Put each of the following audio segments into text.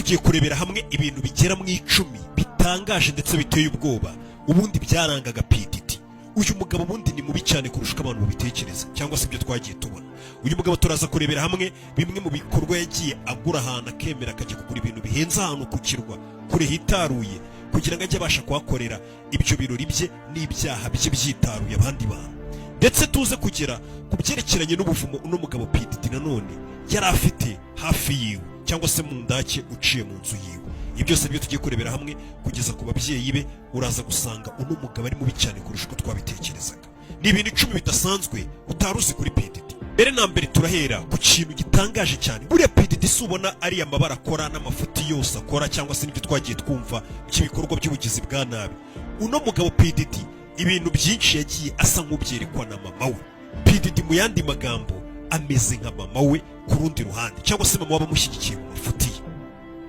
Tugiye kurebera hamwe ibintu bigera mu 10 bitangaje ndetse biteye ubwoba ubundi byarangaga P Diddy. Uyu mugabo ubundi ni mubi cyane kurusha uko abantu babitekereza cyangwa se ibyo twagiye tubona. Uyu mugabo turaza kurebera hamwe bimwe mu bikorwa yagiye agura ahantu, akemera akajya kugura ibintu bihenze ahantu ku kirwa kure hitaruye, kugira ngo ajye abasha kuhakorera ibyo birori bye n'ibyaha bye byitaruye abandi bantu. Ndetse tuze kugera ku byerekeranye n'ubuvumo uno mugabo P Diddy nanone yari afite hafi yiwe cyangwa se mu ndake uciye mu nzu yiwe. Ibi byose byo tugiye kurebera hamwe kugeza ku babyeyi be. Uraza gusanga uno mugabo ari mubi cyane kurusha uko twabitekerezaga. Ni ibintu 10 bidasanzwe utari uzi kuri P Diddy. Mbere na mbere turahera ku kintu gitangaje cyane. Buriya P Diddy si ubona ariya mabara akora n'amafuti yose akora cyangwa se n'ibyo twagiye twumva by'ibikorwa by'ubugizi bwa nabi, uno mugabo P Diddy ibintu byinshi yagiye asa nk'ubyerekwa na mama we. P Diddy mu yandi magambo ameze nka mama we ku rundi ruhande, cyangwa se mama we abamushyigikiye mu mafuti ye.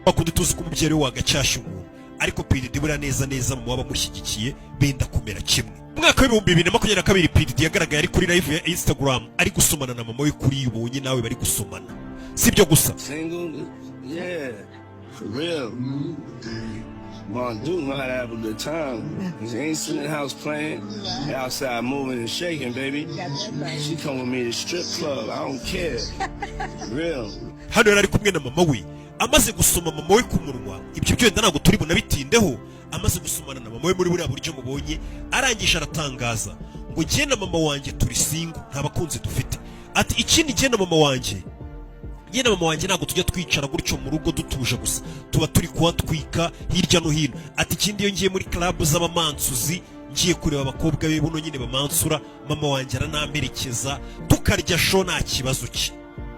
Bakundi tuzi ko umubyeyi we wagacyashya umuntu, ariko P Diddy buriya neza neza mama we abamushyigikiye, benda kumera kimwe. Mu mwaka wa 2022 P Diddy yagaragaye ari kuri live ya Instagram ari gusomana na mama we. Kuri ubonye nawe bari gusomana. Si ibyo gusa. Single? Yeah, for real. Von Duke know how to have a good time. He ain't sitting in the house playing. He outside moving and shaking, baby. She come with me to strip club. I don't care. Real. Hano yari ari kumwe na mama we, amaze gusoma mama we ku munwa. Ibyo byenda ntabwo turi bunabitindeho. Amaze gusomana na mama we muri buriya buryo mubonye, arangije aratangaza ngo: "Njye na mama wanjye turi single, nta bakunzi dufite." Ati: "Ikindi, njye na mama wanjye ntabwo tujya twicara gutyo mu rugo dutuje gusa, tuba turi kuhatwika hirya no hino." Ati: "Ikindi, iyo ngiye muri club z'abamansuzi, ngiye kureba abakobwa be buno nyine bamansura, mama wanjye aranamperekeza tukarya show, nta kibazo cye."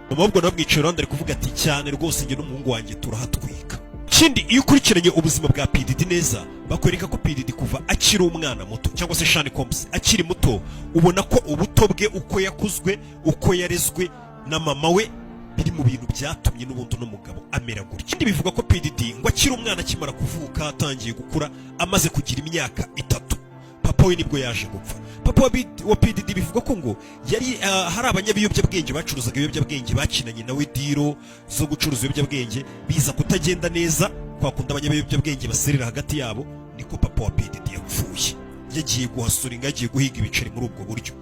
Mama ubwo nawe amwicaye iruhande ari kuvuga ati: "Cyane rwose, njye n'umuhungu wanjye turahatwika." Ikindi, iyo ukurikiranye ubuzima bwa P Diddy neza, bakwereka ko P Diddy kuva akiri umwana muto, cyangwa se Sean Combs akiri muto, ubona ko ubuto bwe, uko yakuzwe, uko yarezwe na mama we, biri mu bintu byatumye n'ubundi uno mugabo amera gutya. Ikindi, bivuga ko P Diddy ngo akiri umwana, akimara kuvuka, atangiye gukura, amaze kugira imyaka 3, papa we nibwo yaje gupfa. Papa wa P Diddy bivuga ko ngo yari hari abanyabiyobyabwenge bacuruzaga ibiyobyabwenge bakinanye nawe deal zo gucuruza ibiyobyabwenge, biza kutagenda neza. Kwa kundi abanyabiyobyabwenge baserera hagati yabo, niko papa wa P Diddy yapfuye. Yagiye guhasuringa, yagiye guhiga ibiceri muri ubwo buryo.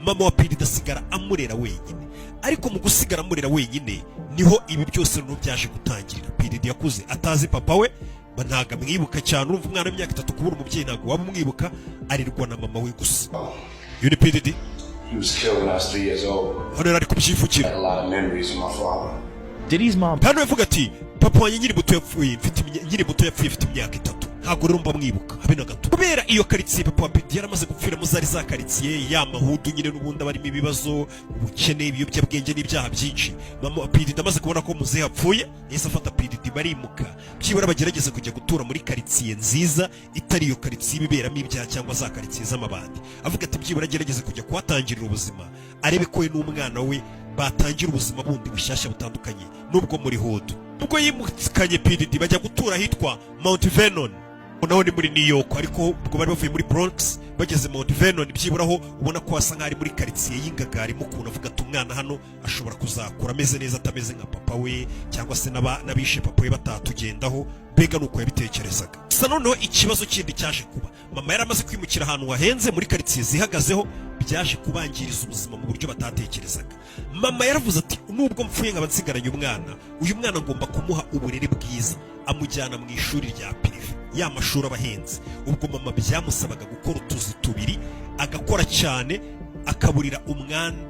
Mama wa P Diddy asigara amurera wenyine. Ariko mu gusigara amurera wenyine niho ibi byose noneho byaje gutangirira. P Diddy yakuze atazi papa we, ba ntabwo amwibuka cyane. Urumva, umwana w'imyaka 3 kubura umubyeyi ntabwo waba umwibuka. Arirwa na mama we gusa. Uyu ni P Diddy. He was killed when I was 3 years old. Hano yari ari kubyivugira. I had a lot of memories of my father. Diddy's mom Hano yavuga ati: "Papa wanjye nkiri muto yapfuye mfite nkiri muto, yapfuye mfite imyaka 3, ntabwo rero mba mwibuka habe na gato." Kubera iyo karitsiye papa wa P Diddy yaramaze gupfiramo, zari za karitsiye ya ma hood nyine n'ubundi aba arimo ibibazo, ubukene, ibiyobyabwenge n'ibyaha byinshi. Mama wa P Diddy amaze kubona ko muzehe apfuye, yahise afata P Diddy barimuka, byibura bagerageza kujya gutura muri karitsiye nziza itari iyo karitsiye ibiberamo ibyaha cyangwa za karitsiye z'amabandi. Avuga ati byibura agerageze kujya kuhatangirira ubuzima, arebe ko we n'umwana we batangira ubuzima bundi bushyashya butandukanye n'ubwo muri hood. Ubwo yimukanye P Diddy bajya gutura ahitwa Mount Vernon, naho ni muri New York, ariko ubwo bari bavuye muri Bronx bageze Mount Vernon, byiburaho ubona ko hasa nk'aho ari muri karitsiye y'ingagari mu kuntu. Avuga ati umwana hano ashobora kuzakura ameze neza, atameze nka papa we, cyangwa se n'abishe papa we batatugendaho. Mbega nuko yabitekerezaga. Gusa noneho ikibazo kindi cyaje kuba, mama yari amaze kwimukira ahantu hahenze muri karitsiye zihagazeho, byaje kubangiriza ubuzima mu buryo batatekerezaga. Mama yaravuze ati: "Nubwo mpfuye nkaba nsigaranye umwana, uyu mwana ngomba kumuha uburere bwiza." Amujyana mu ishuri rya privé, ya mashuri aba ahenze. Ubwo mama byamusabaga gukora utuzi tubiri, agakora cyane, akaburira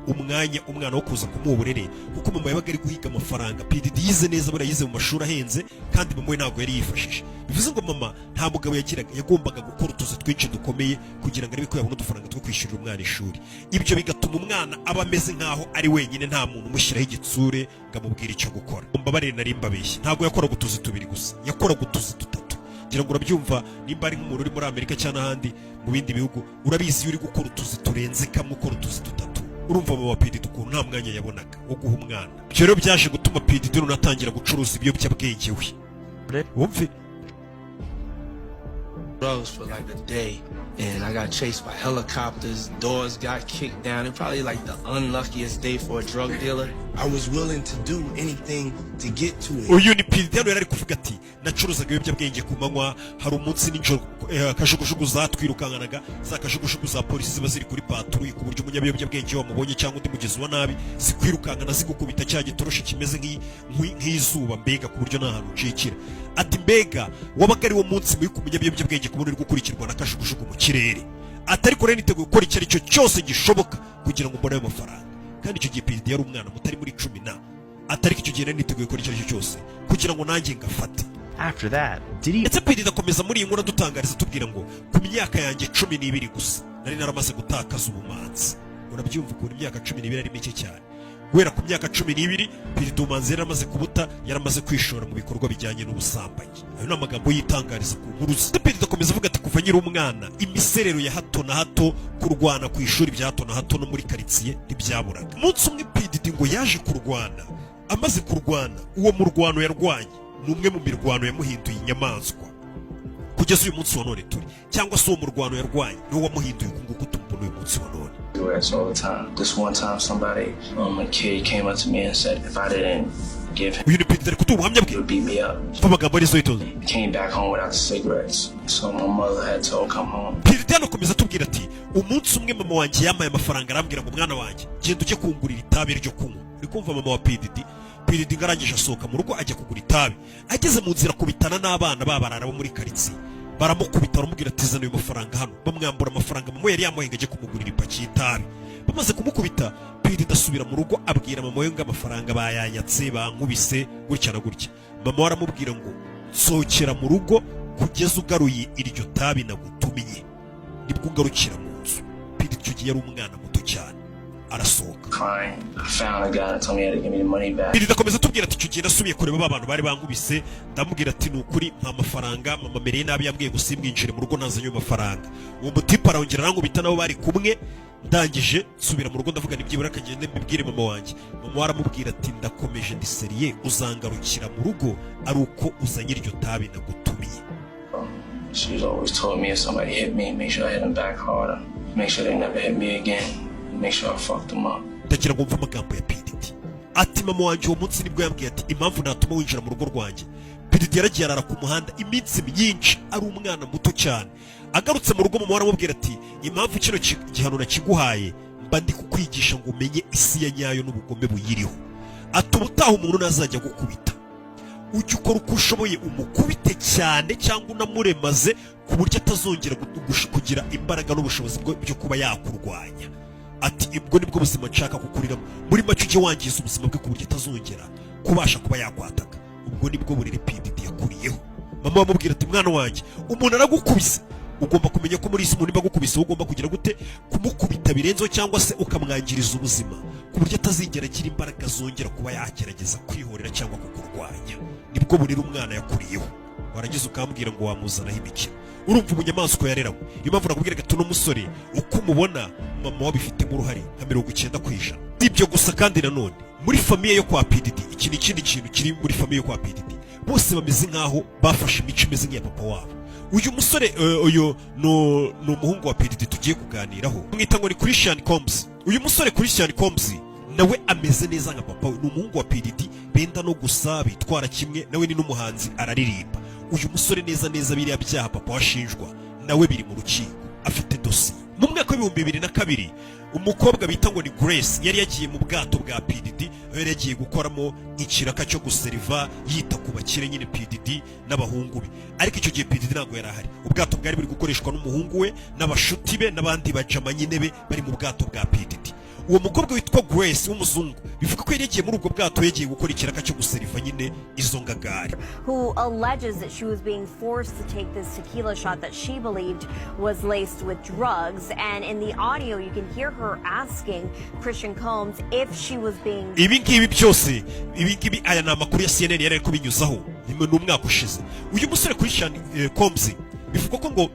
umwanya umwana wo kuza kumuha uburere, kuko mama yabaga ari guhiga amafaranga. P Diddy yize neza, buriya yize mu mashuri ahenze, kandi mama we ntabwo yari yifashije. Bivuze ngo mama nta mugabo yagiraga, yagombaga gukora utuzi twinshi dukomeye kugira ngo arebe ko yabona udufaranga two kwishyurira umwana ishuri. Ibyo bigatuma umwana aba ameze nk'aho ari wenyine, nta muntu umushyiraho igitsure ngo amubwire icyo gukora. Mbabarire, nari mbabeshye, ntabwo yakoraga utuzi tubiri gusa, yakoraga utuzi dutatu. Ngira ngo urabyumva, nimba ari nk'umuntu uri muri Amerika cyangwa n'ahandi mu bindi bihugu, urabizi, iyo uri gukora utuzi turenze kamwe, ukora utuzi dutatu, urumva mama wa P Diddy ukuntu nta mwanya yabonaga wo guha umwana. Ibyo rero byaje gutuma P Diddy noneho atangira gucuruza ibiyobyabwenge we. Wumve. Drugs for like a day, and I got chased by helicopters. Doors got kicked down. It probably like the unluckiest day for a drug dealer. I was willing to do anything to get to it. Uyu ni P Diddy. Hano yari ari kuvuga ati: "Nacuruzaga ibiyobyabwenge ku manywa. Hari umunsi nijoro kajugujugu zatwirukankanaga, za kajugujugu za polisi ziba ziri kuri patrouille, ku buryo umunyabiyobyabwenge iyo wamubonye cyangwa undi mugizi wa nabi zikwirukankana, zigukubita cya gitoroshi kimeze nk'izuba, mbega ku buryo nta hantu ucikira." Ati: "Mbega wabaga ari wo munsi mubi ku munyabiyobyabwenge, kubona uri gukurikirwa na kajugujugu mu kirere." Ati: "Ariko rero niteguye gukora icyo ari cyo cyose gishoboka kugira ngo mbone ayo mafaranga." Kandi icyo gihe P Diddy yari umwana mutari muri cumi na. Atari icyo gihe nari niteguye gukora icyo ari cyo cyose kugira ngo nanjye ngafate. After that, Diddy Ndetse P Diddy akomeza muri iyi nkuru adutangariza, tubwira ngo ku myaka yanjye 12 gusa nari naramaze gutakaza ubumanzi. Urabyumva ukuntu imyaka 12 ari mike cyane. Guhera ku myaka 12, P Diddy ubumanzi yaramaze kubuta, yaramaze kwishora mu bikorwa bijyanye n'ubusambanyi. Ayo ni amagambo yitangariza ku nkuru ze. P Diddy akomeza avuga ati: "Kuva nkiri umwana, imiserero ya hato na hato, kurwana ku ishuri bya hato na hato no muri karitsiye ntibyaburaga." Umunsi umwe P Diddy ngo yaje kurwana. Amaze kurwana, uwo murwano yarwanye ni umwe mu mirwano yamuhinduye inyamaswa kugeza uyu munsi wa none turi, cyangwa se uwo murwano yarwanye niwo wamuhinduye uku nguku tumubona uyu munsi wa none. Cigarettes all the time. This one time, somebody, a kid came up to me and said if I didn't give him, Uyu ni P Diddy, ari kuduha ubuhamya bwe. he would beat me up. Umva amagambo arizo yitonze. Came back home without the cigarettes, so my mother had to come home. P Diddy hano akomeza atubwira ati: "Umunsi umwe mama wanjye yampaye amafaranga, arambwira ngo: 'Mwana wanjye, genda ujye kungurira itabi ryo kunywa.'" Uri kumva mama wa P Diddy. P Diddy ngo arangije asohoka mu rugo ajya kugura itabi. Ageze mu nzira akubitana n'abana babarara bo muri karitsiye, baramukubita, baramubwira ati: "Zana ayo mafaranga hano." Bamwambura amafaranga mama yari yamuhaye ngo ajye kumugurira ipaki y'itabi. Bamaze kumukubita, P Diddy asubira mu rugo, abwira mama we ngo: "Amafaranga bayanyatse, bankubise gutya na gutya." Mama we aramubwira ngo: "Nsohokera mu rugo kugeza ugaruye iryo tabi nagutumiye, nibwo ugarukira mu nzu." P Diddy icyo gihe yari umwana muto cyane, arasohoka. Crying. I found a guy that told me he had to give me the money back. P Diddy akomeza atubwira ati: "Icyo gihe nasubiye kureba ba bantu bari bankubise, ndamubwira ati: 'Ni ukuri nta mafaranga, mama mereye nabi, yambwiye ngo simwinjire mu rugo ntazanye ayo mafaranga.' Uwo mutipe arongera arankubita nabo bari kumwe. Ndangije nsubira mu rugo, ndavuga nibyibura akagende mbibwire mama wanjye.' Mama we aramubwira ati: 'Ndakomeje, ndi sérieux, uzangarukira mu rugo ari uko uzanye iryo tabi nagutumiye.'" She's always told me if somebody hit me, make sure I hit them back harder. Make sure they never hit me again. Make sure I fucked them up. Ndagira ngo mve amagambo ya P Diddy. Ati: "Mama wanjye uwo munsi nibwo yambwiye ati: 'Impamvu natuma winjira mu rugo rwanjye.'" P Diddy yaragiye arara ku muhanda iminsi myinshi ari umwana muto cyane. Agarutse mu rugo, mama we aramubwira ati: "Impamvu kino gihano nakiguhaye, mba ndi kukwigisha ngo umenye isi ya nyayo n'ubugome buyiriho." Ati: "Ubutaha umuntu nazajya gukubita, ujye ukora uko ushoboye umukubite cyane cyangwa unamuremaze, ku buryo atazongera kugira imbaraga n'ubushobozi byo kuba yakurwanya." Ati: "Ubwo nibwo buzima nshaka kukuriramo. Muri make, ujye wangiza ubuzima bwe ku buryo atazongera kubasha kuba yakwataka." Ubwo nibwo burere P Diddy yakuriyeho. Mama bamubwira ati: "Mwana wanjye, umuntu aragukubise, ugomba kumenya ko muri iyi si umuntu niba agukubise, wowe ugomba kugira gute? Kumukubita birenzeho, cyangwa se ukamwangiriza ubuzima ku buryo atazigera agira imbaraga zongera kuba yagerageza kwihorera cyangwa kukurwanya." Nibwo burere umwana yakuriyeho. Warangiza ukambwira ngo wamuzanaho imikino. Urumva ubunyamaswa yareranywe. Niyo mpamvu nakubwira ati: uno musore uko umubona, mama we abifitemo uruhare nka 90%. Si ibyo gusa kandi nanone muri famille yo kwa P Diddy, iki ni ikindi kintu kiri muri famille yo kwa P Diddy: bose bameze nk'aho bafashe imico imeze nk'iya papa wabo. Uyu musore uyu ni umuhungu wa P Diddy tugiye kuganiraho, mwita ngo ni Christian Combs. Uyu musore Christian Combs nawe ameze neza nka papa we, ni umuhungu wa P Diddy, benda no gusa, bitwara kimwe. Nawe ni n'umuhanzi, araririmba. Uyu musore neza neza biriya byaha papa washinjwa nawe biri mu rukiko, afite dosiye. Mu mwaka wa 2002, umukobwa bita ngo ni Grace yari yagiye mu bwato bwa P Diddy, aho yari yagiye gukoramo ikiraka cyo guseriva, yita ku bakire nyine, P Diddy n'abahungu be. Ariko icyo gihe P Diddy ntabwo yari ahari. Ubwato bwari buri gukoreshwa n'umuhungu we n'abashuti be n'abandi bajama nyine be bari mu bwato bwa P Diddy. Uwo mukobwa witwa Grace w'umuzungu, bivuga ko yari yagiye muri ubwo bwato, yagiye gukora ikiraka cyo guseriva nyine izo ngagari. Who alleges that she was being forced to take this tequila shot that she believed was laced with drugs. And in the audio, you can hear her asking Christian Combs if she was being Ibi ngibi byose, ibi ngibi, aya ni amakuru ya CNN yari ari kubinyuzaho ni umwaka ushize. Uyu musore Christian Combs, bivugwa ko ngo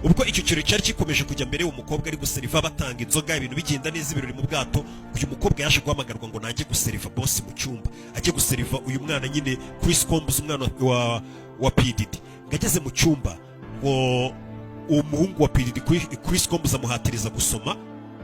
ubwo icyo kirori cyari gikomeje kujya mbere, umukobwa ari guseriva, batanga inzoga, ibintu bigenda neza, ibirori mu bwato, uyu mukobwa yaje guhamagarwa ngo najye guseriva boss mu cyumba, ajye guseriva uyu mwana nyine Chris Combs, umwana wa P Diddy. Ngo ageze mu cyumba, ngo uwo muhungu wa P Diddy, Chris Combs, amuhatiriza gusoma.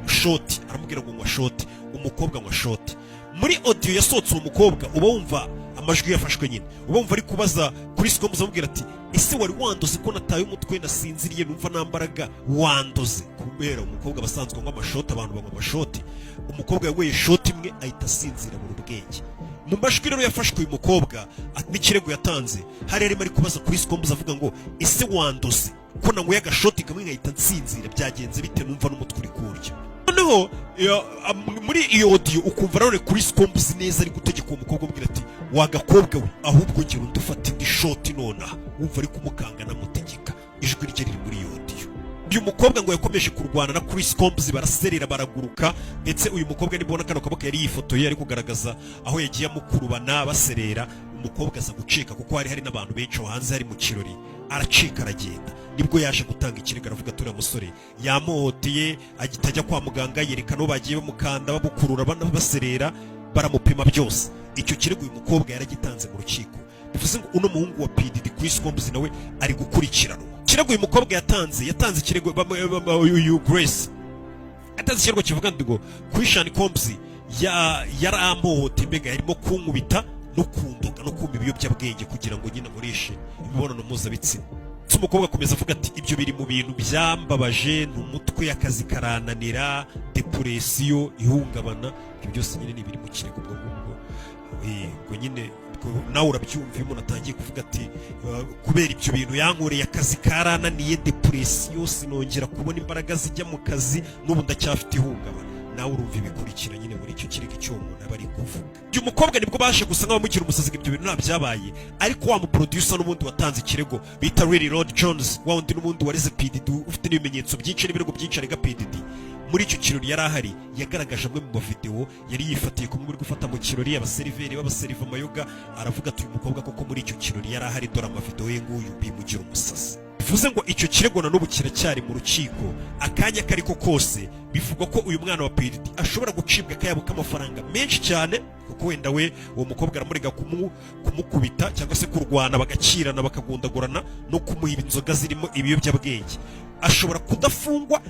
Shot, aramubwira ngo nywa shot. Umukobwa anywa shot. Muri audio yasohotse, uwo mukobwa uba wumva amajwi yafashwe nyine, uba wumva ari kubaza Chris Combs, amubwira ati: "Ese wari wandoze ko nataye umutwe, nasinziriye, numva nta mbaraga, wandoze?" Kubera umukobwa basanzwe anywa amashoti, abantu banywa amashoti. Umukobwa yanyweye shot imwe ahita asinzira buri ubwenge. Mu majwi rero yafashwe uyu mukobwa n'ikirego yatanze, hari arimo ari kubaza Chris Combs avuga ngo: "Ese wandoze ko nanyweye agashoti kamwe nkahita nsinzira, byagenze bite, numva n'umutwe uri kurya?" Noneho muri iyo audio ukumva nanone Chris Combs neza ari gutegeka uwo mukobwa, amubwira ati: "Wa gakobwa we, ahubwo gira undi ufata indi shot nonaha." Wumva ari kumukanga anamutegeka, ijwi rye riri muri iyo audio. Uyu mukobwa ngo yakomeje kurwana na Chris Combs, baraserera, baraguruka. Ndetse uyu mukobwa, nibona kano kaboko yari yifotoye ari kugaragaza aho yagiye amukurubana baserera. Umukobwa aza gucika kuko hari hari n'abantu benshi aho hanze, hari mu kirori, aracika aragenda. Nibwo yaje gutanga ikirego, aravuga ati: "Uriya musore yamuhoteye." Ahita ajya kwa muganga, yerekana aho bagiye bamukanda, bamukurura, baserera, baramupima byose. Icyo kirego uyu mukobwa yaragitanze mu rukiko. Bivuze ngo uno muhungu wa P Diddy, Chris Combs, nawe ari gukurikiranwa. Ikirego uyu mukobwa yatanze ikirego, uyu Grace yatanze ikirego kivuga ngo Christian Combs yarampohoteye, mbega yarimo kunkubita no kundoga no kumpa ibiyobyabwenge kugira ngo nyine nkoreshe imibonano mpuzabitsina. Ndetse umukobwa akomeza avuga ati: "Ibyo biri mu bintu byambabaje, ni umutwe, akazi karananira, depression, ihungabana." Ibyo byose nyine ni ibiri mu kirego. Ubwo ngubwo ubwo nyine ubwo nawe urabyumva, iyo umuntu atangiye kuvuga ati kubera ibyo bintu yankoreye akazi karananiye, depression, sinongera kubona imbaraga zijya mu kazi, n'ubu ndacyafite ihungabana, nawe urumva ibikurikira nyine muri icyo kirego icyo uwo muntu aba ari kuvuga. Uyu mukobwa nibwo baje gusa nk'abamugira umusazi, ngo ibyo bintu nta byabaye. Ariko wa muproducer n'ubundi watanze ikirego bita Lil Rod Jones, wa wundi n'ubundi wareze P Diddy, ufite n'ibimenyetso byinshi n'ibirego byinshi arega P Diddy, muri icyo kirori yari ahari. Yagaragaje amwe mu mavideo yari yifatiye kumwe muri gufata mu kirori, abaseriveri babaseriva amayoga. Aravuga ati: "Uyu mukobwa koko muri icyo kirori yari ahari, dore amavideo ye nguyu." Bimugira umusazi. Bivuze ngo icyo kirego na n'ubu kiracyari mu rukiko. Akanya kariko kose bivugwa ko uyu mwana wa P Diddy ashobora gucibwa akayabo k'amafaranga menshi cyane, kuko wenda we uwo mukobwa aramurega kumukubita cyangwa se kurwana bagakirana bakagundagurana no kumuha inzoga zirimo ibiyobyabwenge. Ashobora kudafungwa,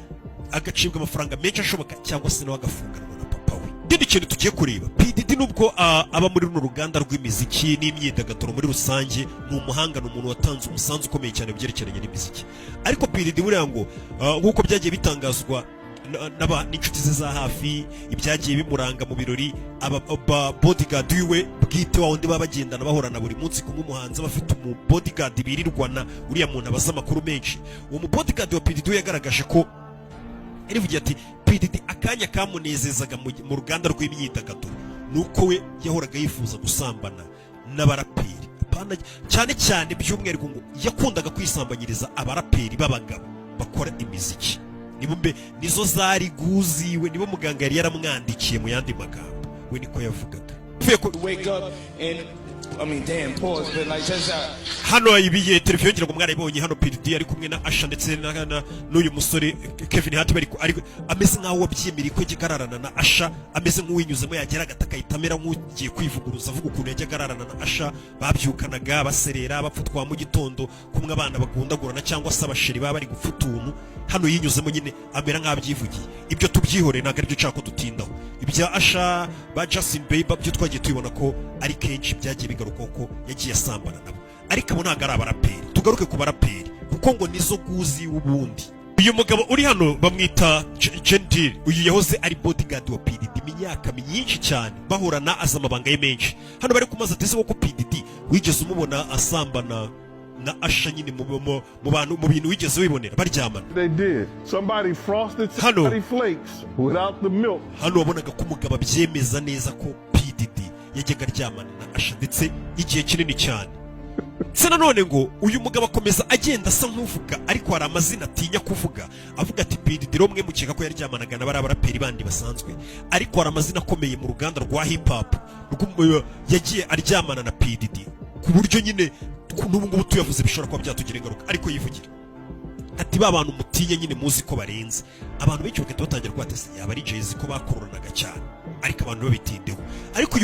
agacibwa amafaranga menshi ashoboka, cyangwa se nawe agafunganwa na papa we. Ikindi kintu tugiye kureba, P Diddy nubwo aba muri runo ruganda rw'imiziki n'imyidagaduro muri rusange, ni umuhanga, ni umuntu watanze umusanzu ukomeye cyane mu byerekeranye n'imiziki. Ariko P Diddy buriya ngo nk'uko byagiye bitangazwa n'inshuti ze za hafi, ibyagiye bimuranga mu birori, aba bodyguard wiwe bwite, wa wundi baba bagendana bahorana buri munsi, kumwe umuhanzi aba afite umu bodyguard birirwana, uriya muntu abaza amakuru menshi. Uwo mu bodyguard wa P Diddy we yagaragaje ko yarivugiye ati: "P Diddy akanya kamunezezaga mu ruganda rw'imyidagaduro ni uko we yahoraga yifuza gusambana n'abaraperi. Apana, cyane cyane by'umwihariko ngo yakundaga kwisambanyiriza abaraperi b'abagabo bakora imiziki, nibo mbe nizo zari guziwe, nibo muganga yari yaramwandikiye." Mu yandi magambo we niko yavugaga. Uvuye Wake up and I mean, damn, pause, but like just Hano ibiye televiziyo, ngira ngo mwarayibonye. Hano P Diddy ari kumwe na Usher ndetse n'uyu musore Kevin Hart, bari ari ameze nk'aho wabyemereye ko yajyaga ararana na Usher, ameze nk'uwinyuzemo, yagera agata akahita amera nk'ugiye kwivuguruza, avuga ukuntu yajyaga ararana na Usher, babyukanaga baserera bapfa twa mu gitondo, kumwe abana bagundagurana cyangwa se abasheri baba bari gupfa utuntu. Hano yinyuzemo nyine amera nk'abyivugiye. Ibyo tubyihoreye, ntabwo aribyo nshaka ko dutindaho. Ibya Usher ba Justin Bieber byo twagiye tubibona ko ari kenshi byagiye bigaruka ko yagiye asambana nabo, ariko abo ntabwo ari abaraperi. Tugaruke ku baraperi kuko ngo nizo guzi. Ubundi uyu mugabo uri hano bamwita Jen Deal. Uyu yahoze ari bodyguard wa P Diddy imyaka myinshi cyane, bahorana, azi amabanga ye menshi. Hano bari kumaza ati: "Ese koko P Diddy wigeze umubona asambana na Usher nyine mu bantu, mu bintu wigeze wibonera baryamana?" They did. Somebody frosted Hello. somebody flakes without the milk. Hano wabonaga ko umugabo abyemeza neza ko P Diddy yajyaga aryamana na Usher ndetse igihe kinini cyane. Ndetse nanone ngo uyu mugabo akomeza agenda asa nk'uvuga, ariko hari amazina atinya kuvuga, avuga ati: "P Diddy rero mwe mukeka ko yaryamanaga na bariya baraperi bandi basanzwe, ariko hari amazina akomeye mu ruganda rwa hip hop yagiye aryamana na P Diddy, ku buryo nyine n'ubu ngubu tuyavuze bishobora kuba byatugira ingaruka." Ariko yivugira ati: "Ba bantu mutinye nyine muzi ko barenze." Abantu benshi bagahita batangira kuba ati: "Yaba ari Jay-Z ko bakoranaga cyane?" Ariko abantu babitindeho, ariko uyu